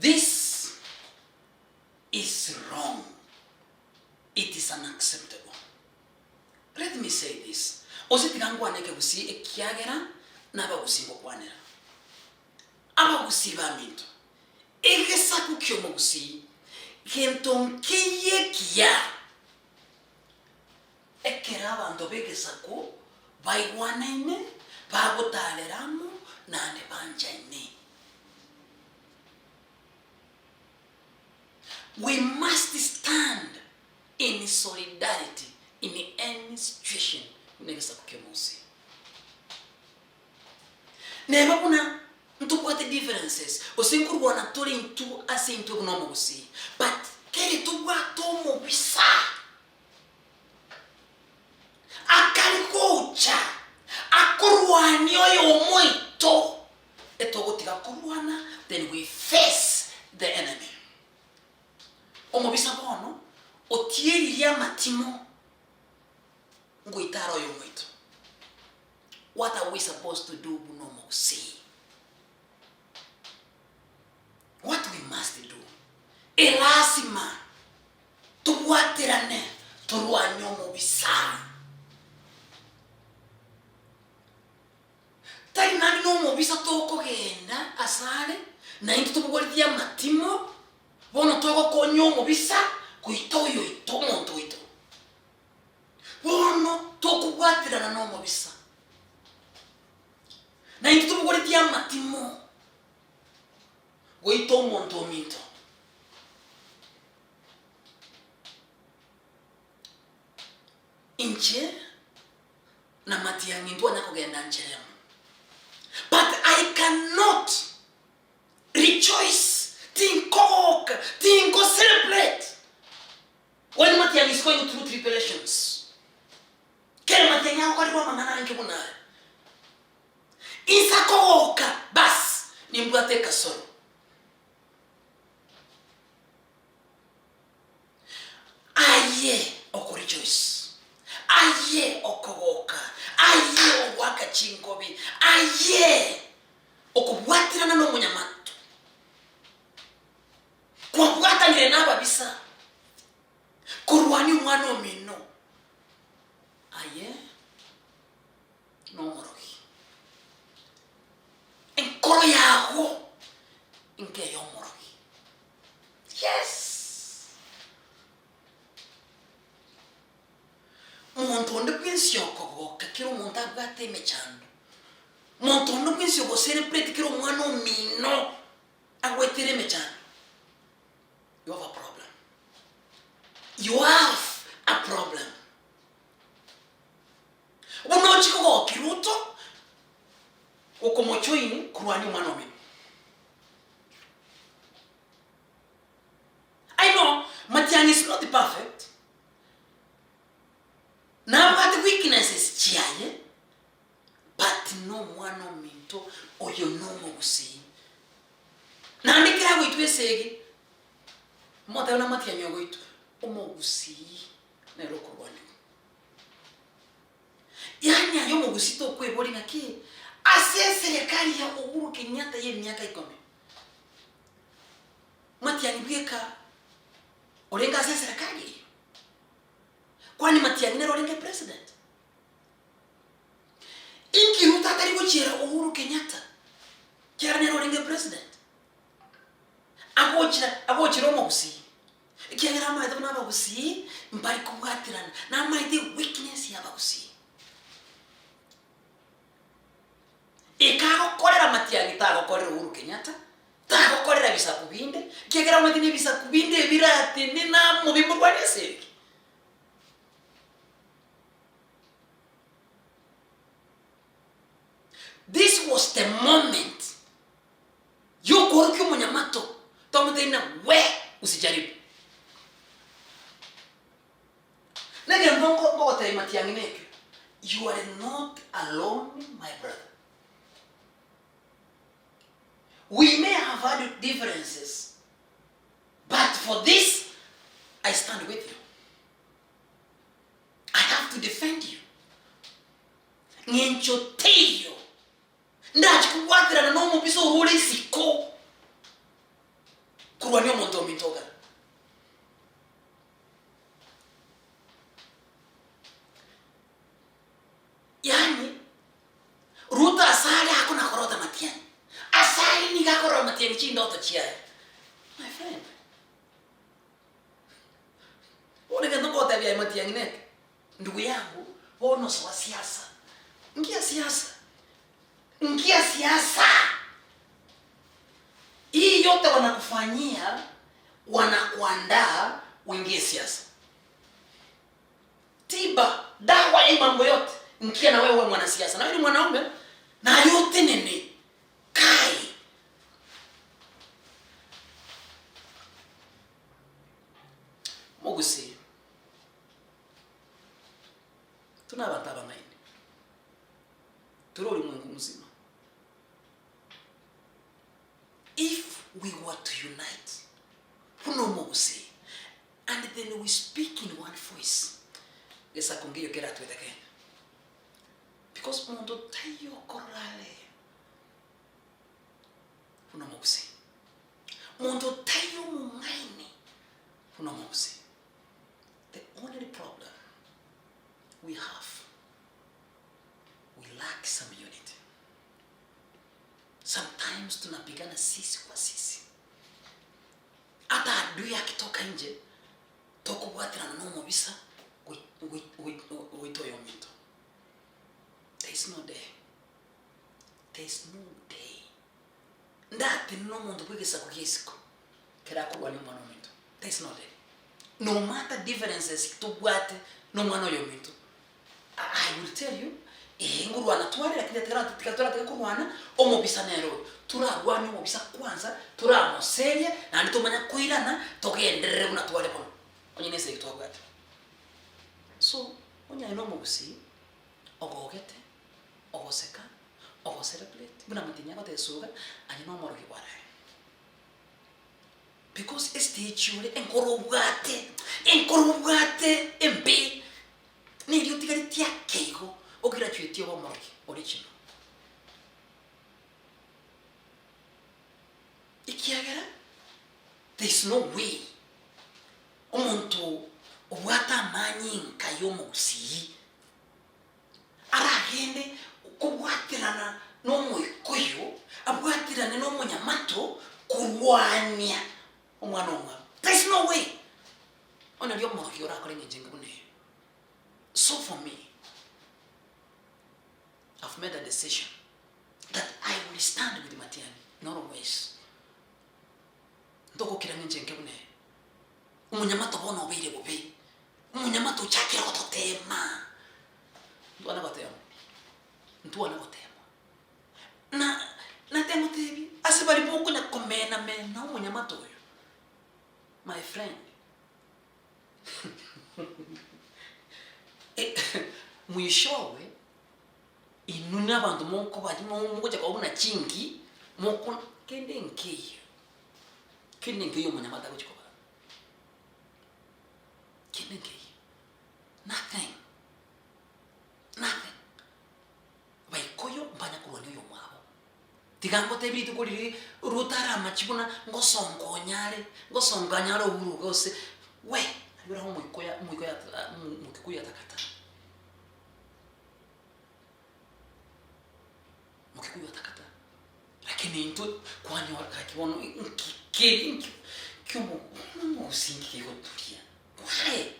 This is wrong, it is unacceptable. Let me say this, gose tiga nkwane ekegusii ekiagera nabagusii ngokwanera. Abagusii baminto, egesaku ki'omogusii gento nkeiyo ekiya ekero abanto b'egesaku baigwanaine, bagotaarera amo, naende banchaine. We must stand in solidarity in any situation buna egesaku ki'omogusii. Neba buna ntobwate differences gose nkorwana tore intwe ase intwe buna omogusii but kere tobwate omobisa akari gocha akorwania oyomo oito etogotiga korwana then we face the enemy. Omobisa bono otieririe amatimo ngoita are oyomo oito. What are we supposed to do buna omogusii? What we must do? Elasima tobwaterane torwanie omobisa. Tari naende nomobisa tokogenda asare, naintwe tobogoretie amatimo, bono togokonya omobisa goita oyoito, omonto oito. Bono tokobwaterana nomobisa, naintwe tobogoretie amatimo goita omonto ominto. Inche na matiang'i ntwanya kogenda nchera emo, but I cannot rejoice, tinkogoka, tinko celebrate when matiang'i is going through tribulations. Kere matiang'i agokorerwa amang'ana ange buna aya, inse akogoka bas nimbwate ekasoro. Aye okorejoice, aye okogoka, aye ogoaka chinkobi, aye okobwaterana nomonyamato, kwabwatanire nababisa korwania omwana omino, aye nomorogi. Enkoro yago nkey'omorogi. Yes! Monto onde bwensi okogoka kera omonto abwate emechando, monto onde bwensi ogo celebrate kera omwana omino agwetere emechando, you have a problem. You have a problem. Buna ochie kogokia Ruto okomojoin korwania omwana omino. I know Matiang'i is not perfect, nabwate weaknesses chiaye but nomwana ominto oyo nomogusii. Naende ekero agoitwa esegi, motebe na Matiang'i ogoitwa, omogusii nere okorwaniwa. Yaani aye omogusii tokweboria ng'aki ase eserekari ya Uhuru Kenyatta ya emiaka ikomi, Matiang'i bweka orenge ase eserekari eyio? Kwani Matiang'i nere orenge president? Inki Ruto atari gochiera Uhuru Kenyatta kiagera nere orenge president? Agochira agochera omogusii ekiagera amaete buna abagusii mbari kobwaterana, namaete eweakness ya abagusii. Ekagokorera Matiang'i tagokorera Uhuru Kenyatta, tagokorera ebisaku binde, ekiagera omanyete na ebisaku binde ebiratenene amo bimorwanie esegi. This was the moment yokoorokia omonyamato, tomotebia ng'a we usijaribu. Negento nko nkogotebia Matiang'i nekio, you are not alone my brother. We may have had differences but for this I stand with you. I have to defend you. Ng'encho teiyo ndache kobwaterana nomobisa oro ore isiko. Korwania omonto ominto iga. Yaani, Ruto asare akona korota matiang'i. Asare nigo akorora matiang'i chindoto chiaye. My friend, bono egento ngotebia aye matiang'i neke, ndugu yangu, bono soa siasa. Ngia siasa, ngia siasa. Hii yote wanakufanyia, wanakuandaa uingie siasa. Tiba, dawa ya mambo yote nkia na wewe uwe mwanasiasa na wewe ni mwanaume na yote nene kai mogusii tuna abanto abang'aini tore orimwengu muzima if we were to unite buna omogusii And then we speak in one voice, gesaku nkeiyo keratwete Kenya. Because monto taiyo okorora are buna omogusii. Monto taiyo omong'aini buna omogusii. The only problem we have, we lack some unity. Sometimes tunapigana sisi kwa sisi. Ata adui akitoka inche, tokobwaterana nomobisa goita oyominto. There is no day, there is no day ndatenene omonto bw'egesaku gia isiko kere akorwania omwana ominto. There is no day. No matter differences tobwate nomwana oyominto, I will tell you, ee ngorwana tware lakini tiga tiga toratake korwana, omobisa nere oyo. Torarwane omobisa kwanza, toramoseria, naende tomanye koirana, togenderere buna tware bono, onye na esegi twabwate. So, onye aye na omogusii, ogogete, ogoseka, ogocelebrate, buna amatinya agotesuga, aye na omorogi bwaraye. Because estage ore, enkoro obwate, enkoro obwate embe. Nerio otigaretie ake igo, ograduate obe omorogi original. Ekiagera there is no way omonto obwate amanyinga ya omogusii aragende kobwaterana na omoikoyo, abwaterane na omonyamato korwania omwana omwabo. There is no way. Bono riria omorokia orakore eng'encho enke buna eyio. So for me, I've made a decision that I will stand with Matiang'i, not always. Ntogokira ng'encho enke buna eyio. Omonyamato bono obeire bobe, omonyamato ochakire gototeema. Ntwana goteema, ntwana goteema. Na natemotebie, ase baria bokonya komena mena omonyamato oyo, My friend, mwishowe inwe na abanto mokoba mogocha koba buna chingi, moko kende nkeiyo, kende nkeiyo omonyamate agochi koba, kende nkeiyo, nothing, nothing. Baikoyo mbanya korwania oyomwabo. Tiga ngotebie rituko riria rotare amache buna ngosonga onyare, ngosonga anyare ohuruke gose we! Nario orabe omoikoyo omoikoyo mokikuyu atakata. Mokikuyu atakata. Lakini intwe kwanyora gaki bono nki keri nki kiomo omogusii nki kegoturia? Why?